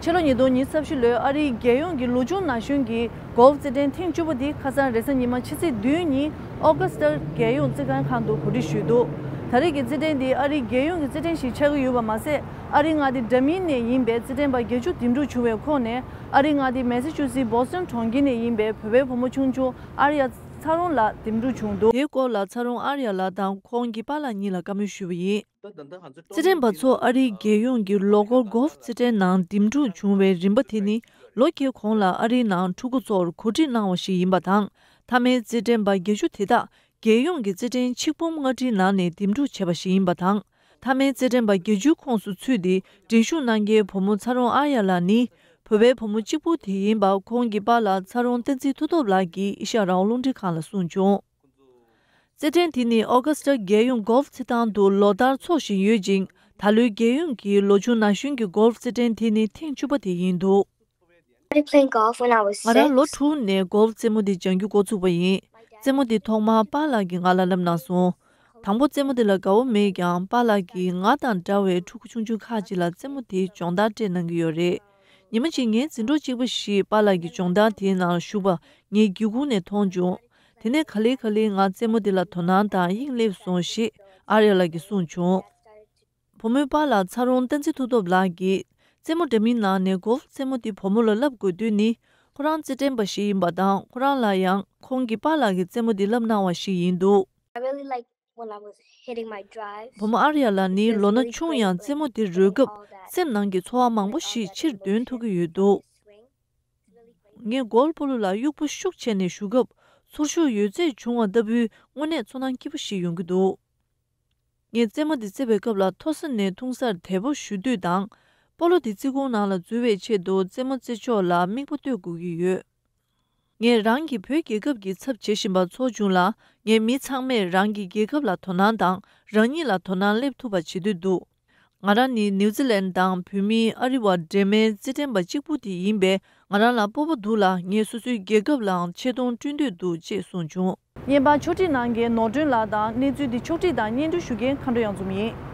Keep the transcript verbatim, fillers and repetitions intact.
ཕྱི་ལོ་ཉིས་སྟོང་ཉི་ཤུ་རྩ་བཞི་ལོའི་ཨ་རིའི་རྒྱལ་ཡོངས་ཀྱི་ལོ་ཆུང་ན་གཞོན་གྱི་གོལ་ཕ་རྩེད་འགྲན་ཐེངས་བཅུ་པ་འདི་ཁ་སང་རེས་གཟའ་ཉི་མ་ཕྱི་ཚེས་བདུན་ཉིན་ཨོ་ཀ་སི་ཊ་རྒྱལ་ཡོངས་རྩེད་མཁན་ཁང་དུ་གོ་སྒྲིག་ཞུས་འདུག་ད་རེས་ཀྱི་རྩེད་འགྲན་འདི་ཨ་རིའི་རྒྱལ་ཡོངས་ཀྱི་རྩེད་འགྲན་ཞིག་ཆགས་ཀྱི་ཡོད་པ་མ་ཟད། ཨ་རིའི་མངའ་སྡེ་འདྲ་མིན་ནས་ཡིན་པའི་རྩེད་འགྲན་པ་བརྒྱད་ཅུ་འདེམས་སྒྲུག་བྱུང་བའི་ཁོངས་ནས་ཨ་རིའི་མངའ་སྡེ་མེ་ས་ཆུ་སི་སྦོ་སི་ཊོན་གྲོང་ཁྱེར་ནས་ཡིན་པའི་བོད་པའི་བུ་མོ་ཆུང་ཆུང་ཨར་ཡ་ཚ་རོང་ལགས་འདེམས་སྒྲུག་བྱུང་འདུག་དེའི་སྐོར་ལ་ཚ་རོང་ཨར་ཡ་ལགས་དང་ཁོང་གི་པཱ་ལགས་གཉིས་ལ་བཀའ་མོལ་ཞུས་པ་ཡིན། རྩེད་འགྲན་པ་ཚོ་ཨ་རིའི་རྒྱལ་ཡོངས་ཀྱི་ལོ་འཁོར་གོལ་ཕ་རྩེད་འགྲན་ནང་འདེམས་སྒྲུག་བྱུང་བའི་རིམ་པ་དེ་ནི་ལོ་འཁོར་གོང་ལ་ཨ་རིའི་ནང་ཕྲུ་གུ་ཚོར་གོ་སྒྲིག་གནང་བ་ཞིག་ཡིན་པ་དང་། མཐའ་མའི་རྩེད་འགྲན་པ་བརྒྱད་ཅུ་དེ་དག་རྒྱལ་ཡོངས་ཀྱི་རྩེད་འགྲན་ཆིག་འབུམ་ལྔ་ཁྲིའི་ནང་ནས་འདེམས་སྒྲུག་བྱས་པ་ཞིག་ཡིན་པ་དང་། མཐའ་མའི་རྩེད་འགྲན་པ་བརྒྱད་ཅུའི་ཁོངས་སུ་ཚུད་དེ་འགྲན་ཞུགས་གནང་མཁན་བུ་མོ་ཚ་རོང་ཨར་ཡ་ལགས་ནི། བོད་པའི་བུ་མོ་གཅིག་པུ་དེ་ཡིན་པ་ཁོང་གི་པཱ་ལགས་ཚ་རོང་བསྟན་འཛིན་མཐུ་སྟོབས་ལགས་ཀྱིས་ཨེ་ཤ་ཡ་རང་དབང་རླུང་འཕྲིན་ཁང་ལ་གསུངས་བྱུང་། རྩེད་འགྲན་དེ་ནི་ཨོ་ཀ་སི་ཊ་རྒྱལ་ཡོངས་གོལ་ཕ་རྩེད་ཐང་དུ་ལོ་ལྟར་འཚོགས་བཞིན་ཡོད་ཅིང་། ད་ལོའི་རྒྱལ་ཡོངས་ཀྱི་ལོ་ཆུང་ན་གཞོན་གྱི་གོལ་ཕ་རྩེད་འགྲན་དེ་ནི་ཐེངས་བཅུ་པ་དེ་ཡིན་འདུག started playing golf when I was ང་རང་ལོ six. དྲུག་ནས་གོལ་ཕ་རྩེད་མོ་འདི་སྦྱང་རྒྱུ་འགོ་ཚུགས་པ་ཡིན། རྩེད་མོ་འདི་ཐོག་མར་པཱ་ལགས་ཀྱིས་ང་ལ་བསླབ་གནང་སོང་། དང་པོ་རྩེད་མོ་འདི་ལ་དགའ་བོ་མེད་ཀྱང་། པཱ་ལགས་ཀྱིས་ང་དང་འདྲ་བའི་ཕྲུ་གུ་ཆུང་ཆུང་ཁག་ཅིག་ལ་རྩེད་མོ་དེའི་སྦྱོང་བརྡར་སྤྲད་གནང་གི་ཡོད་རེད། ཉི་མ་གཅིག་ངའི་འཛིན་གྲོགས་གཅིག་པ་ཞིག་པཱ་ལགས་ཀྱི་སྦྱོང་བརྡར་དེའི་ནང་ཞུགས་པ་ངས་སྒེའུ་ཁུང་ནས་མཐོང་བྱུང་། དེ་ནས་ག་ལེ་ག་ལེ་ང་རྩེད་མོ་འདི་ལ་དོ་སྣང་དང་དབྱིངས་སླེབས་སོང་ཞེས་ཨར་ཡ་ལགས་ཀྱིས་གསུངས་བྱུང་། བུ་མོའི་པཱ་ལགས་ཚ་རོང་བསྟན་འཛིན་མཐུ་སྟོབས་ལགས་ཀྱིས་རྩེད་མོ་འདྲ་མིན་ནང་ནས་གོལ་ཕ་རྩེད་མོ་འདི་བུ་མོ་ལ་བསླབ་དགོས་དོན་ནི། ཁོ་རང་རྩེད་འགྲན་པ་ཞིག་ཡིན་པ་དང་། ཁོ་རང་ལ་ཡང་ཁོང་གི་པཱ་ལགས་ཀྱིས་རྩེད་མོ་འདི་བསླབ་གནང་བ་ཞིག་ཡིན་འདུག I really like when I was hitting my drives. བུ་མོ་ཨར་ཡ་ལགས་ནི་ལོ་ན་ཆུང་ཡང་རྩེད་མོ་འདི་རོལ་སྐབས་སེམས་ནང་གི་ཚོར་བ་མང་པོ་ཞིག་ཕྱིར་འདོན་ཐུབ་ཀྱི་ཡོད་འདུག་ངས་གོལ་ཕ་སྤོ་ལོ་ལ་དབྱུག་པ་ཤུགས་ཆེ་ནས་གཞུ་སྐབས་ཚོར་ཤུགས་ཡོད་ཚད་བྱུང་བ་ལྟ་བུའི་དངོས་གནས་ཚོར་སྣང་སྐྱིད་པོ་ཞིག་ཡོང་གི་འདུག་ངས་རྩེད་མོ་འདི་རྩེ་བའི་སྐབས་ལ་མཐོ་ས་ནས་ཐུང་སར་དལ་པོ་གཞུ་དུས་དང་། སྤོ་ལོ་འདི་རྩེ་ཁུང་ནང་ལ་འཛུལ་བའི་ཆེད་དུ་རྩེད་མོ་རྩེ་ཕྱོགས་ལ་མིག་དཔེ་ལྟོས་དགོས་ཀྱི་ཡོད། ངས་རང་གི་བོད་རྒྱལ་ཁབ་ཀྱི་ཚབ་བྱེད་བཞིན་པ་ཚོར་བྱུང་ལ། ངས་མི་ཚང་མས་རང་གི་རྒྱལ་ཁབ་ལ་དོ་སྣང་དང་རང་ཉིད་ལ་དོ་སྣང་སླེབས་ཐུབ་པ་བྱེད་འདོད་འདུག་ང་རང་ནི་ནིའུ་ཛི་ལན་དང་བོད་མིའི་ཨ་རི་བ་འདྲེས་མའི་རྩེད་འགྲན་པ་གཅིག་པུ་དེ་ཡིན་པས། ང་རང་ལ་སྤོབས་པ་འདུག་ལ། ངས་སོ་སོའི་རྒྱལ་ཁབ་ལའང་ཆེ་མཐོང་བསྐྲུན་འདོད་འདུག་ཅེས་གསུངས་བྱུང་། བརྙན་པར་ཕྱོགས་སྒྲིག་གནང་མཁན་ནོར་སྒྲོན་ལགས་དང་། གནས་ཚུལ་འདི་ཕྱོགས་སྒྲིག་དང་སྙན་སྒྲོན་ཞུ་མཁན་མཁའ་འགྲོ་གཡང་འཛོམས་ཡིན།